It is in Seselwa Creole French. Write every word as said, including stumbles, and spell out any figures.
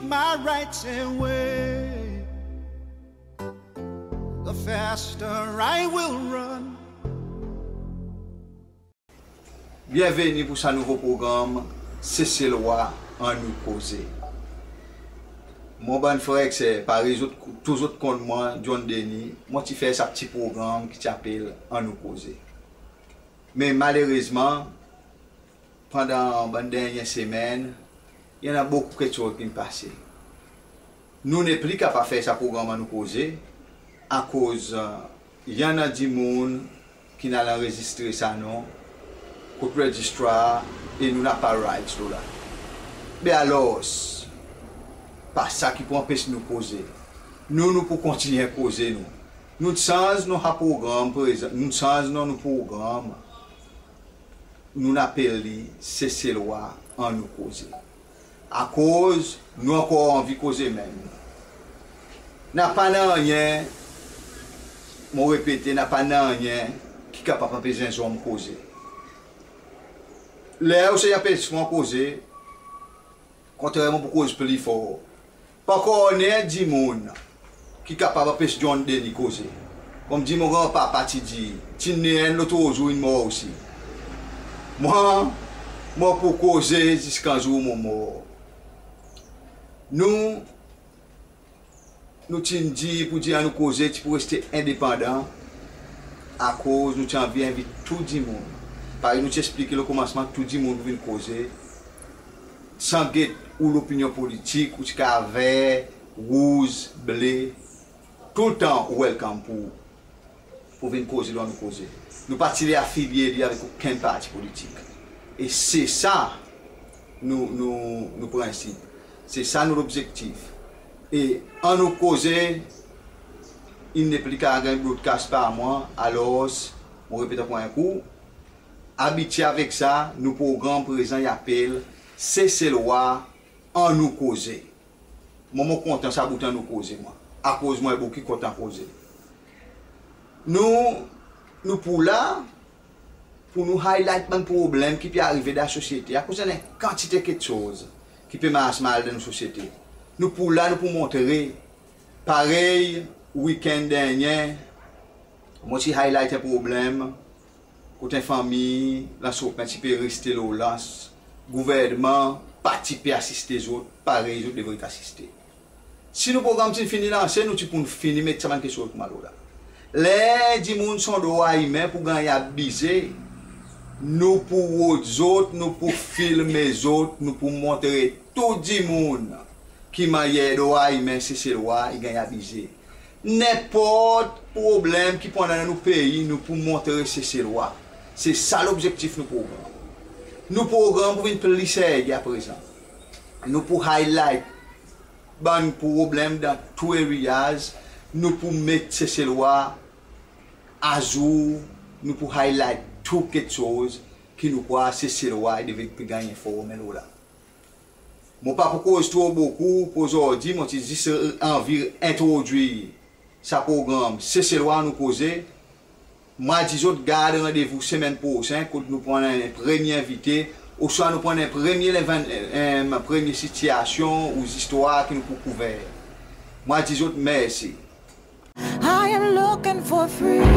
My rights away, the faster I will run. Byenveni pour sa nouvo progranm Seselwa Annou Koze. Mon bann frer ek ser, parey zot, tou zot konn mwan, John Denis, mon ti fer sa pti progranm ki ti apel Annou Koze. Me malerezman, pandan bann dernyen semenn, i annan bokou keksoz ki'n pase. Nou nepli kapab fer sa progranm Annou Koze, akoz, e, i annan dimoun ki'n al anrezistre sa non kot Registrar e nou napa rights lo la. Be alors, pa sa ki pou anpes nou koze. Nou, nou pou kontinyen koze nou. Nou'n sanz non sa progranm prezan, nou'n sanz non nou progranm. Nou'n apel li Seselwa Annou Koze. Akoz nou ankor anvi koze menm. Napa nanryen, mon repete, napa nanryen ki kapab anpes en zonm koze. Ler ou sey anpes mwan koze, kontrerman pou koz pli for. Pa ankor annan dimoun ki kapab anpes John Denis koze. Konmdir mon granpapa ti dir, ti'n annan enn lotro zour in mor osi. Mwan, mon pou koze ziska zour mon mor. Nou, nou ti'n dir pour dir Annou Koze ti pou reste endepandan, akoz nou ti anvi envit tou dimoun. Parey nou ti eksplike lo konmansman, tou dimoun pou vin koze, san get ou lopinyon politik, ou ti kapab ver, rouz, ble, toultan ou welcome pour, pour vin koze lo Annou Koze. Nou pa ti le afilye li avek okenn parti politik. E se sa nou, nou, nou prensip. Se sa nou lobzektif. E Annou Koze, i nepli kapab ganny broadcast par mwan, alors, mon repet ankor en kou, abitye avek sa, nou progranm prezan i apel Seselwa Annou Koze. Mwan, mon kontan sa bout Annou Koze, mwan. Akoz mwan bokou kontan koze. Nou, nou pou la, pour nou highlight bann problenm ki pe arive dan sosyete. Akoz i annan kantite keksoz ki pe mars mal dan nou sosyete. Nou pou la, nou pou montre. Parey, wikenn dernyen, mon ti highlight en problenm kot en fanmir Anse Aux Pins ti pe reste lo lans, gouvernman pa ti pe asiste zot parey zot devret asiste. Si nou progranm ti'n fini lanse, nou ti pou'n fini met sa bann keksoz konman lo la. Ler dimoun son drwa imen pou ganny abize, nou pou rod zot, nou pou filme zot, nou pou montre tou dimoun ki mannyer drwa imen Seselwa i ganny abize. Nenport problenm ki pou annan dan nou pei, nou pou montre Seselwa. Se sa lobzektif nou progranm. Nou progranm pou vin pli serye aprezan. Nou pou highlight bann problenm dan tou areas, nou pou met Seselwa azour, nou pou highlight tou keksoz ki nou krwar Seselwa i devret ganny enformen lo la. Mon pa pou koz tro bokou pour ozordi, mon ti zis anvi entrodwir sa progranm Seselwa Annou Koze. Mon a dir zot gard randevou semenn prosen kot nou pou annan en premye envite, ouswa nou pou annan en premye levan-, en premye sitiyasyon ou zistwar ki nou pou kouver. Mon a dir zot mersi. I am looking for freedom.